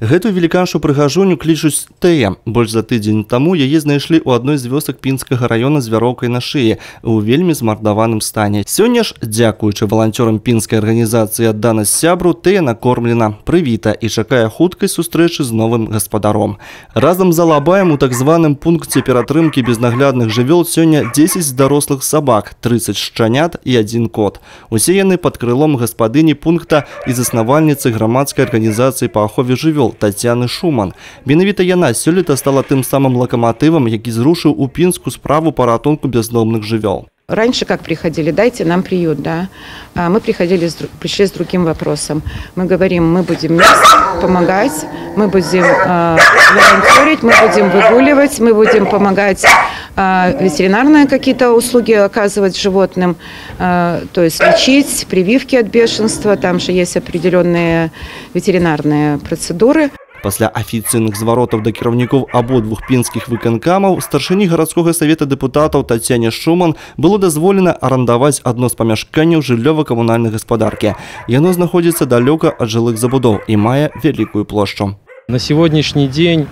Гэтую веліканшу прыгажуню клічуць Тэя. Больш за тыдзень таму яе знайшлі ў адной з вёсак Пінскага раёна з вяроўкай на шыі у вельмі змардаваным стане. Сёння ж, дзякуючы валанцёрам пінскай арганізацыі «Адданасць сябру», Тэя накормлена, прывіта і чакае хуткай сустрэчы з новым гаспадаром. Разам з алабаем у так званым пункце ператрымкі безнаглядных жывёл сёння 10 дарослых сабак, 30 шчанят і 1 кот. Усе яны пад крылом гаспадыні пункта і заснавальніцы грамадскай арганізацыі па ахове жывёл Тацяны Шуман. Менавіта яна сёлета стала тым самым лакаматывам, які зрушыў у Пінску справу па ратунку бяздомных жывёл. Раньше как приходили, дайте нам приют, да? А мы пришли с другим вопросом. Мы говорим, мы будем помогать, мы будем волонтерить, мы будем выгуливать, мы будем помогать ветеринарные какие-то услуги оказывать животным, то есть лечить, прививки от бешенства, там же есть определенные ветеринарные процедуры. Пасля афіцыйных зваротаў да кіраўнікоў абодвух пінскіх выканкамаў старшыні гарадскога савета дэпутатаў Тацяне Шуман было дазволена арандаваць адно з памяшканняў жыллёва-камунальнай гаспадаркі. Яно знаходзіцца далёка ад жылых забудоў і мае вялікую плошчу. На сегодняшний день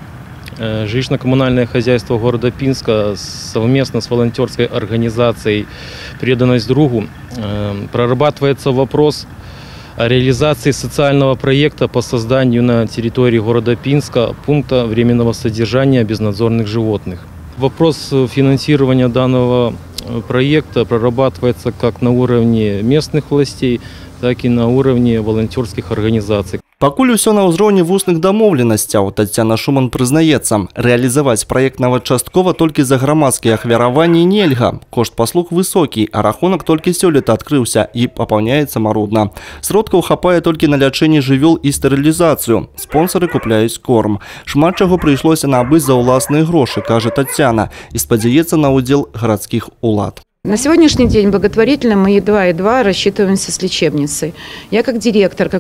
жилищно-коммунальное хозяйство города Пинска совместно с волонтерской организацией «Преданность другу» прорабатывается вопрос о реализации социального проекта по созданию на территории города Пинска пункта временного содержания безнадзорных животных. Вопрос финансирования данного проекта прорабатывается как на уровне местных властей, так и на уровне волонтерских организаций. Пакуль усё на ўзроўні вусных дамоўленасцяў, Тацяна Шуман прызнаецца, рэалізаваць праект нават часткова толькі за грамадскія ахвяраванні нельга. Кошт паслуг высокі, а рахунак толькі сёлета адкрыўся і папаўняецца марудна. Сродкаў хапае толькі на лячэнне жывёл і стэрылізацыю. Спонсары купляюць корм. Шмат чаго прыйшлося набыць за ўласныя грошы, кажа Тацяна, і спадзяецца на ўдзел гарадскіх улад. На сегодняшний день благотворительно мы едва-едва рассчитываемся с лечебницей. Я как директор,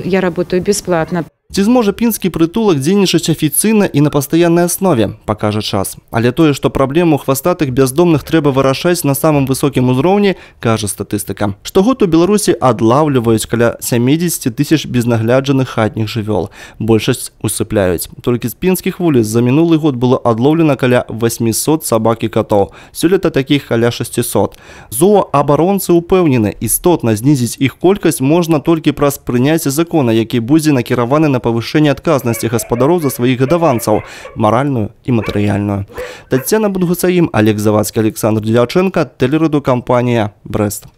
я работаю бесплатно. Ці зможа пінскі прытулак дзейнічаць афіцыйна і на пастаяннай аснове, пакажа час. Але тое, што праблему хвастатых бяздомных трэба вырашаць на самым высокім узроўні, кажа статыстыка. Штогод у Беларусі адлаўліваюць каля 70 тысяч безнагляджаных хатніх жывёл. Большасць усыпляюць. Толькі з пінскіх вуліц за мінулы год было адлоўлена каля 800 сабак і катоў. Сёлета такіх каля 600. Зооабаронцы ўпэўнены, істотна знізіць іх колькасць можна толькі праз прыняцце закона, які будзе накіраваны на павышэнне адказнасці гаспадароў за сваіх гадаванцаў, маральную і матэрыяльную. Тацяна Бунгусаім, Алег Завадскі, Александр Дьяченко, тэлерадыёкампанія «Брэст».